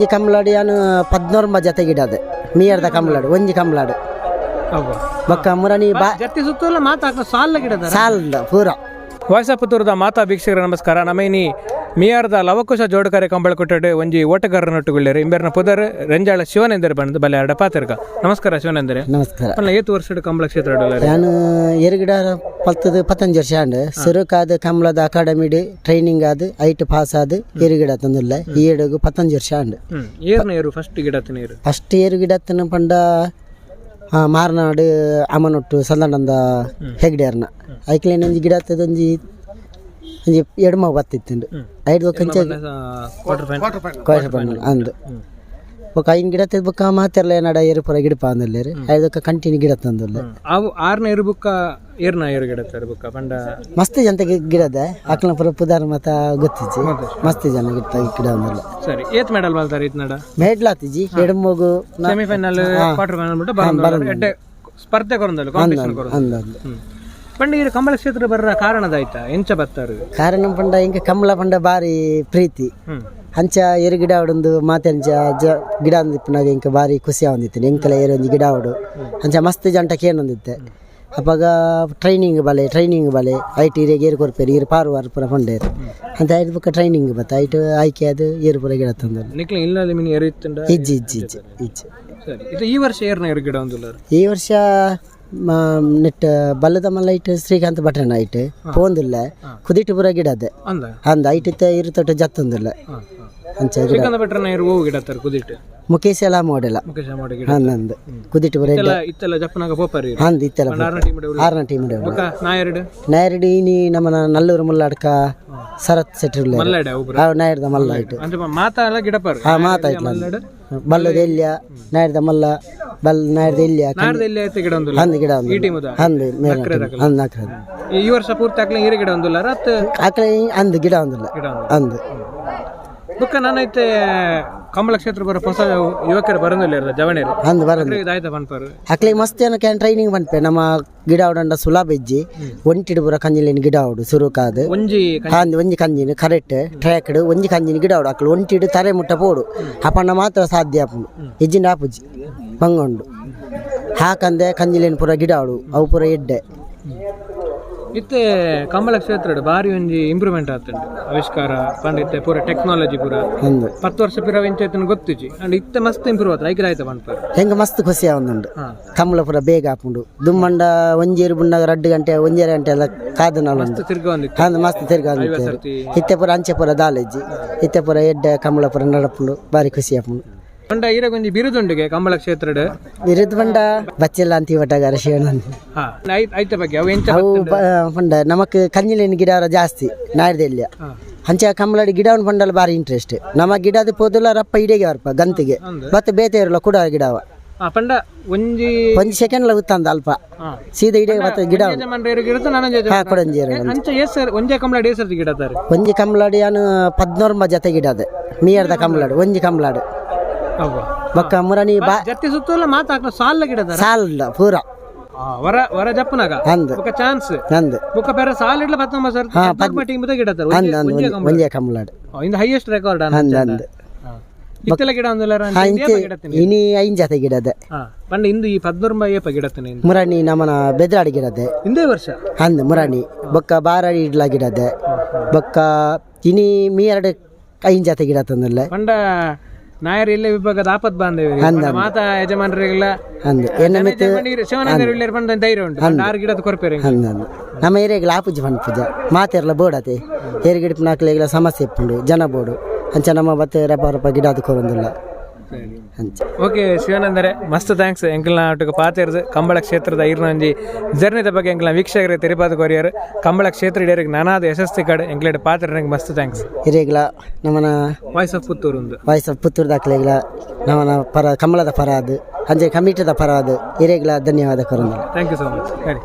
ಈ ಕಂಬ್ಳಾಡು ಯಾನು 19 ಜತೆ ಗಿಡದು ಮೀಯರ್ದ ಕಂಬ್ಳಾಡು ಒಂಜಿ ಕಂಬ್ಳಾಡು. ಬೊಕ್ಕ ಮುರಣಿ ಬಾ. ಜತ್ತಿ ಸುತ್ತಲ ಮಾತಾಕ ಸಾಲ ಗಿಡದ. ಸಾಲ್ದ ಪೂರ. ವಾಯ್ಸ್ ಆಫ್ ಪುತ್ತೂರುದ ಮಾತಾ ವೀಕ್ಷಕರ ನಮಸ್ಕಾರ. ನಮೈನಿ ಮಿಯಾರ್ದ ಲವಕುಶ ಜೋಡುಕರೆ ಕಂಬಳಕೊಟ್ಟೆ ಒಂಜಿ ಓಟಗಾರನೊಟ್ಟುಗುಳ್ಳೇರು. ಇಂಬೆರ್ನ ಪುದರ್ ರೆಂಜಾಳ ಶಿವನೇಂದ್ರ ಬಂದು ಬಲೆ ಆಡ ಪಾತೆರ್ಗ. ನಮಸ್ಕಾರ ಶಿವನೇಂದ್ರ. ನಮಸ್ಕಾರ. ಪಲ್ಲ ಏತು ವರ್ಷದ ಕಂಬಳ ಕ್ಷೇತ್ರ? ನಾನು ಎರುಗಿಡ ಪಲ್ತದ 15 ವರ್ಷ ಆಂಡ್. ಸುರುಕಾದ ಕಂಬಳದ ಅಕಾಡೆಮಿಡ್ ಟ್ರೈನಿಂಗ್ ಆದ್ ಐಟ್ ಪಾಸ್ ಆದ್ ಎರುಗಿಡ ತಂದಿಲ್ಲ. ಈ ಏಡುಗು 15 ವರ್ಷ ಆಂಡ್. ಏರ್ನ ಏರು ಫಸ್ಟ್ ಗಿಡ ನೀರು? ಫಸ್ಟ್ ಏರುಗಿಡ ತನ್ನ ಪಂಡ ಮಾರ್ನಾಡು ಅಮನೊಟ್ಟು ಸಂದನಂದ ಹೆಗ್ಡೇರ್ನ ಐಕ್ಲೇನ್ ಒಂಜಿ ಗಿಡ ಒಂಜಿ ಒಂಜಿ ಎಡ್ಮ ಬತ್ತಿತ್ತುಂಡು. ಐದು ಕಂಚ ಕ್ವಾರ್ಟರ್ ಫೈನಲ್. ಕೋಶ ಪಂಡ ಅಂದು. ಬೊಕ್ಕ ಐನ್ ಗಿಡ ತೆದ್ ಬೊಕ್ಕ ಮಾತೆರ್ಲ ಏನಾಡ ಏರು ಪೂರ ಗಿಡಪ ಅಂದಲ್ಲೇರು. ಐದಕ್ಕ ಕಂಟಿನ್ಯೂ ಗಿಡ ತಂದುಲ್ಲ. ಅವು ಆರ್ನ ಏರು ಬುಕ್ಕ ಏರ್ನ ಏರು ಗಿಡ ತರ ಬುಕ್ಕ ಪಂಡ? ಮಸ್ತ್ ಜನ ಗಿಡದ ಅಕ್ಲ ಪೂರ ಪುದಾರ್ ಮತ ಗೊತ್ತಿಜ್ಜಿ. ಮಸ್ತ್ ಜನ ಗಿಡ ಗಿಡ ಅಂದಲ್ಲ. ಸರಿ, ಏತ್ ಮೆಡಲ್ ಬಲ್ತಾರೆ ಇತ್ನಡ? ಮೇಡ್ಲಾತಿಜಿ ಎಡಮಗು. Semifinal, quarter final ಬಿಟ್ಟು ಬರಂದ ಎಡ್ಡೆ ಸ್ಪರ್ಧೆ ಕೊರಂದಲ್ಲ, ಕಾಂಪಿಟಿಷನ್ ಕೊರಂದ. ಅಂದ ಅಂದ. ಪಂಡ ಈರು ಕಂಬಳ ಕ್ಷೇತ್ರ ಬರ್ರ ಕಾರಣದಾಯ್ತಾ ಎಂಚ ಬತ್ತಾರು? ಕಾರಣ ಪಂಡ ಇಂಕ ಕಮಲ ಪಂಡ ಬಾರಿ ಪ್ರೀತಿ. ಅಂಚ ಎರು ಗಿಡ ಆಡೊಂದು ಮಾತೆಂಚ ಜ ಗಿಡ ಅಂದಿಪ್ಪನಾಗ ಇಂಕ ಬಾರಿ ಖುಷಿ ಆವಂದಿತ್ತು. ಎಂಕಲ ಏರು ಒಂಜಿ ಗಿಡ ಆವಡು ಅಂಚ ಮಸ್ತ್ ಜಂಟ ಕೇನೊಂದಿತ್ತೆ. ಅಪಗ ಟ್ರೈನಿಂಗ್ ಬಲೆ, ಟ್ರೈನಿಂಗ್ ಬಲೆ, ಐಟ್ ಇರೆಗ್ ಏರು ಕೊರ್ಪೇರು, ಇರು ಪಾರು ವಾರ ಪೂರ ಪಂಡೇರು ಅಂತ. ಐದು ಬೊಕ್ಕ ಟ್ರೈನಿಂಗ್ ಬತ್ತ ಐಟ್ ಆಯ್ಕೆ ಅದು ಏರು ಪೂರ ಗಿಡ ತಂದಲ್ಲ. ನಿಕ್ಲ ಇಲ್ಲ ಮಿನಿ ಏರು ಇತ್ತುಂಡ? ಇಜ್ಜಿ ಇಜ್ಜಿ ಇಜ್ಜಿ ಇಜ್ಜಿ. ಸರಿ, ಇದು ಈ ವರ್ಷ ಏರ್ನ ಏರು ಗಿಡ ಒಂದುಲ್ಲ? ಈ ವರ್ಷ ನೆಟ್ ಬಲ್ಲದ ಮಲ್ಲ ಐಟ್ ಶ್ರೀಕಾಂತ್ ಭಟ್ರನ ಐಟ್ ಪೋಂದುಲ್ಲ. ಕುದಿಟ್ಟು ಪೂರ ಗಿಡ ಅದೇ. ಅಂದ. ಅಂದ ಐಟ್ ಇತ್ತ ಇರು ತೊಟ್ಟು ಜತ್ತೊಂದುಲ್ಲ ಅಂಚ ಗಿಡ. ಶ್ರೀಕಾಂತ ಭಟ್ರನ ಏರು ಹೂವು ಗಿಡ ತರ ಕುದಿಟ್ಟು? ಮುಖೇಶ್ ಎಲ್ಲ ಮಾಡೆಲ. ಮುಖೇಶ ಮಾಡಿ ಗಿಡ. ನಂದು ಕುದಿಟ್ಟು ಪೂರ. ಇತ್ತೆಲ್ಲ ಇತ್ತೆಲ್ಲ ಜಪ್ಪನಾಗ ಪೋಪರಿ. ಅಂದ್ ಇತ್ತೆಲ್ಲ. ಆರ್ನ ಟೀಮ್. ಆರ್ನ ಟೀಮ್. ಬೊಕ್ಕ ನಾಯರ್ಡು? ನಾಯರ್ಡು ಇನಿ ನಮ್ಮನ ನಲ್ಲೂರು ಮುಲ್ಲಾಡ್ಕ ಶರತ್ ಸೆಟ್ರ್. ಮಲ್ಲಾಡೆ ಒಬ್ರು. ನಾಯರ್ದ ಮಲ್ಲ ಐಟ್. ಅಂಚ ಮಾತಾ ಎಲ್ಲ ಗಿಡಪಾರು. ಹಾ, ಮಾತಾಯ್ತು. ಮಲ್ಲಾಡು. ಬಲ್ಲದ ಎಲ್ಲಿಯ ನಾಯರ್ದ ಮಲ್ಲ ಬಲ್ ನಾಯರ್ದ ಎಲ್ಲಿಯ. ನಾಡ್ದ ಎಲ್ಲಿ ಆಯ್ತು ಗಿಡ ಒಂದುಲ್ಲ? ಅಂದ್ ಗಿಡ. ಈ ಟೀಮ್ ಉದಾ? ಅಂದ್ ಮೇಲ ಅಂದ್ ನಾಲ್ಕರದು. ಈ ವರ್ಷ ಪೂರ್ತಿ ಹಾಕ್ಲಿ ಈರೆ ಗಿಡ ಒಂದುಲ್ಲ ರತ್? ಆಕಳೆ ಅಂದ್ ಗಿಡ ಒಂದಿಲ್ಲ. ಗಿಡ ಒಂದಿಲ್ಲ. ಅಂದ್. ಬುಕ್ಕ ನಾನೈತೆ ಕಂಬಳ ಕ್ಷೇತ್ರ ಬರೋ ಹೊಸ ಯುವಕರು ಬರೋದಿಲ್ಲ ಇರ್ದ ಜವಣೇರು. ಅಂದ್ ಬರಂದು. ಇದಾಯ್ತಾ ಪನ್ಪಾರು? ಅಕ್ಲೆ ಮಸ್ತ್ ಏನಕ್ಕೆ ಟ್ರೈನಿಂಗ್ ಪನ್ಪೆ. ನಮ್ಮ ಗಿಡ ಅವಡಂಡ ಸುಲಭ ಇಜ್ಜಿ. ಒಂಟಿಡು ಪೂರ ಕಂಜಿಲೇನು ಗಿಡ ಅವಡು ಸುರುಕಾದು. ಒಂಜಿ. ಅಂದ್ ಒಂಜಿ ಕಂಜಿನ ಕರೆಕ್ಟ್ ಟ್ರ್ಯಾಕ್ಡ್ ಒಂಜಿ ಕಂಜಿನ ಗಿಡ ಅವಡು. ಅಕ್ಲು ಒಂಟಿಡು ತರೆ ಮುಟ್ಟ ಪೋಡು. ಅಪಣ್ಣ ಮಾತ್ರ ಸಾಧ್ಯ ಆಪುಂಡು. ಇಜ್ಜಿಂಡ ಆಪುಜಿ ಬಂಗುಂಡು. ಹಾಕಂದೆ ಕಂಜಿಲೇನು ಪೂರ ಗಿಡ ಅವಡು ಅವು ಪೂರ ಎಡ್ಡೆ. ಇತ್ತೆ ಕಂಬಳ ಕ್ಷೇತ್ರ ಬಾರಿ ಒಂಜಿ ಇಂಪ್ರೂವ್ಮೆಂಟ್ ಆತುಂಡು. ಆವಿಷ್ಕಾರ ಪಂಡ ಇತ್ತೆ ಪೂರ ಟೆಕ್ನಾಲಜಿ ಪೂರ. ಅಂದ್. 10 ವರ್ಷ ಪಿರವು ಎಂಚ ಇತ್ತುಂಡು ಗೊತ್ತಿಜ್ಜಿ. ಅಂಡ್ ಇತ್ತೆ ಮಸ್ತ್ ಇಂಪ್ರೂವ್ ಆತು. ಐಕ್ರ ಆಯ್ತಾ ಪನ್ಪಾರು? ಹೆಂಗ ಮಸ್ತ್ ಖುಷಿ ಆವೊಂದುಂಡು. ಕಮಲ ಪೂರ ಬೇಗ ಆಪುಂಡು. ದುಮ್ಮಂಡ ಒಂಜೇರು ಬುಂಡಾಗ 2 ಗಂಟೆ 1.5 ಗಂಟೆ ಎಲ್ಲ ಕಾದು ನಾಲುಂಡು. ತಿರ್ಗ ಒಂದಿತ್ತು. ಅಂದ್ ಮಸ್ತ್ ತಿರ್ಗ. ಸರ್ತಿ. ಇತ್ತೆ ಪೂರ ಅಂಚೆ ಪೂರ ದಾಲೆಜ್ಜಿ. ಇತ್ತೆ ಪೂರ ಎಡ್ಡೆ ಕಮಲ ಪೂರ ನಡಪುಂಡು. ಬಾರಿ ಖುಷಿ ಆಪುಂಡು. ಪಂಡ ಈರೆಗ್ ಒಂಜಿ ಬಿರುದುಂಡುಗೆ ಕಂಬಳ ಕ್ಷೇತ್ರಡ್. ಬಿರುದು ಪಂಡ ಬಚ್ಚೆಲ್ಲ ಅಂತಿ ಒಟ್ಟಾಗಾರ ಶಿವನಂದ್. ಹಾ, ಐತ ಬಗ್ಗೆ ಅವು ಎಂಚ? ಅವು ಪಂಡ ನಮಕ್ ಕಂಜಿಲೇನು ಗಿಡ ಜಾಸ್ತಿ ನಾಡ್ದೆಲ್ಲಿಯ. ಅಂಚ ಕಮಲಾಡಿ ಗಿಡವನ್ನು ಪಂಡಲ ಬಾರಿ ಇಂಟ್ರೆಸ್ಟ್. ನಮ್ಮ ಗಿಡದ ಪೋದಲ ರಪ್ಪ ಇಡೆಗೆ ಬರ್ಪ ಗಂತಿಗೆ. ಮತ್ತೆ ಬೇತೆ ಇರಲ್ಲ ಕೂಡ ಗಿಡವ. ಹಾ, ಪಂಡ ಒಂಜಿ ಒಂಜಿ ಸೆಕೆಂಡ್ ಲ ಉತ್ತಂದ ಅಲ್ಪ. ಸೀದಾ ಇಡೆಗೆ ಮತ್ತೆ ಗಿಡ. ಯಜಮಾನ್ರ ಏರುಗಿರುತ್ತೆ ನಾನು. ಹಾ, ಕೊಡಂಜಿ. ಅಂಚ ಏಸರ್ ಒಂಜೇ ಕಂಬಳ ಏಸರ್ತಿ ಗಿಡ ತಾರೆ? ಒಂಜಿ ಕಮಲಾಡಿ ಯಾನು 19 ಜತೆ ಗಿಡ ಅದೇ ಮೀಯರ್ದ ಕಂಬ್ಳಾಡು ಒಂಜಿ ಕಂಬ್ಳಾಡು. ಅವ್ವ. ಬೊಕ್ಕ ಮುರಣಿ ಬಾ. ಜತ್ತಿ ಸುತ್ತಲ ಮಾತಾಕ ಸಾಲ ಗಿಡ ತರ? ಸಾಲ್ ಪೂರ. ವರ ವರ ಜಪ್ಪನಾಗ. ಅಂದ್. ಬೊಕ್ಕ ಚಾನ್ಸ್. ಅಂದ್. ಬೊಕ್ಕ ಬೇರೆ ಸಾಲ ಇಡ್ಲ 19 ಸರ್ ಟೀಮ್ ಗಿಡ ತರ. ಅಂದ್ ಅಂದ್ ಒಂಜೇ ಕಂಬ್ಳಾಡು. ಇಂದ ಹೈಯೆಸ್ಟ್ ರೆಕಾರ್ಡ್. ಅಂದ್ ಅಂದ್. ಇತ್ತೆಲ್ಲ ಗಿಡ ಒಂದಿಲ್ಲ? ಹಾ, ಇಂಚೆ ಇನಿ ಐನ್ ಜತೆ ಗಿಡದೆ. ಹಾ, ಪಂಡ ಇಂದು ಈ 19 ಏಪ ಗಿಡತನೆ ಇಂದು? ಮುರಾಣಿ ನಮನ ಬೆದ್ರಾಡಿ ಗಿಡದೆ. ಇಂದೇ ವರ್ಷ? ಅಂದ್ ಮುರಾಣಿ ಬೊಕ್ಕ ಬಾರಾಡಿ ಇಡ್ಲ ಗಿಡದೆ. ಬೊಕ್ಕ ಇನಿ ಮೀಯರಡು ಐನ್ ಜತೆ ಗಿಡ ತಂದಿಲ್ಲ. ಪಂಡ ನಾಯರ್ ಇಲ್ಲೇ ವಿಭಾಗದ ಆಪತ್ ಬಾಂಧವ್ಯ ಮಾತಾ ಯಜಮಾನರಿಗೆಲ್ಲ. ಅಂದ್ ಎನ್ನ ಮಿತ್. ಶಿವನಂದರ್ ಇಲ್ಲೇರು ಪಂಡ ಧೈರ್ಯ ಉಂಟು. ಪಂಡ ಆರು ಗಿಡದ ಕೊರ್ಪೇರೆ. ಅಂದ್ ಅಂದ್. ನಮ್ಮ ಏರಿಯಾಗ್ಲ ಆಪುಜಿ ಪನ್ಪುಜ. ಮಾತೆರ್ಲ ಬೋಡತೆ ಏರು ಗಿಡಪನಾಕ್ಲೆಗ್ಲ ಸಮಸ್ಯೆ ಇಪ್ಪುಂಡು. ಜನ ಬೋಡು. ಅಂಚ ನಮ್ಮ ಬತ್ತೆ ರಪ ರಪ ಗಿಡ ಅದು ಕೊರೊಂದಿಲ್ಲ ಅಂಚ. ಓಕೆ ಶಿವಾನಂದರೆ, ಮಸ್ತ್ thanks. ಎಂಕಲ್ನ ಒಟ್ಟಿಗೆ ಪಾತೆರ್ದು ಕಂಬಳ ಕ್ಷೇತ್ರದ ಐರ್ನ ಒಂಜಿ ಜರ್ನಿದ ಬಗ್ಗೆ ಎಂಕಲ್ನ ವೀಕ್ಷಕರಿಗೆ ತೆರಿಪಾದ ಕೊರಿಯರ್. ಕಂಬಳ ಕ್ಷೇತ್ರ ಇಡೀರಿಗೆ ನಾನಾದ ಯಶಸ್ವಿ ಕಡೆ ಎಂಕ್ಲೇಟ್ ಪಾತೆರ್ನಿಗೆ ಮಸ್ತ್ thanks. ಹಿರಿಯಗ್ಲ ನಮ್ಮನ ವಾಯ್ಸ್ ಆಫ್ ಪುತ್ತೂರು ಒಂದು. ವಾಯ್ಸ್ ಆಫ್ ಪುತ್ತೂರು ದಾಖಲೆಗಳ ನಮ್ಮನ ಪರ ಕಮಲದ ಪರ ಅದು ಅಂಚೆ ಕಮಿಟಿದ ಪರ ಅದು ಹಿರಿಯಗ್ಲ ಧನ್ಯವಾದ ಕೊರೊಂದಿಲ್ಲ. Thank you so much. ಸರಿ.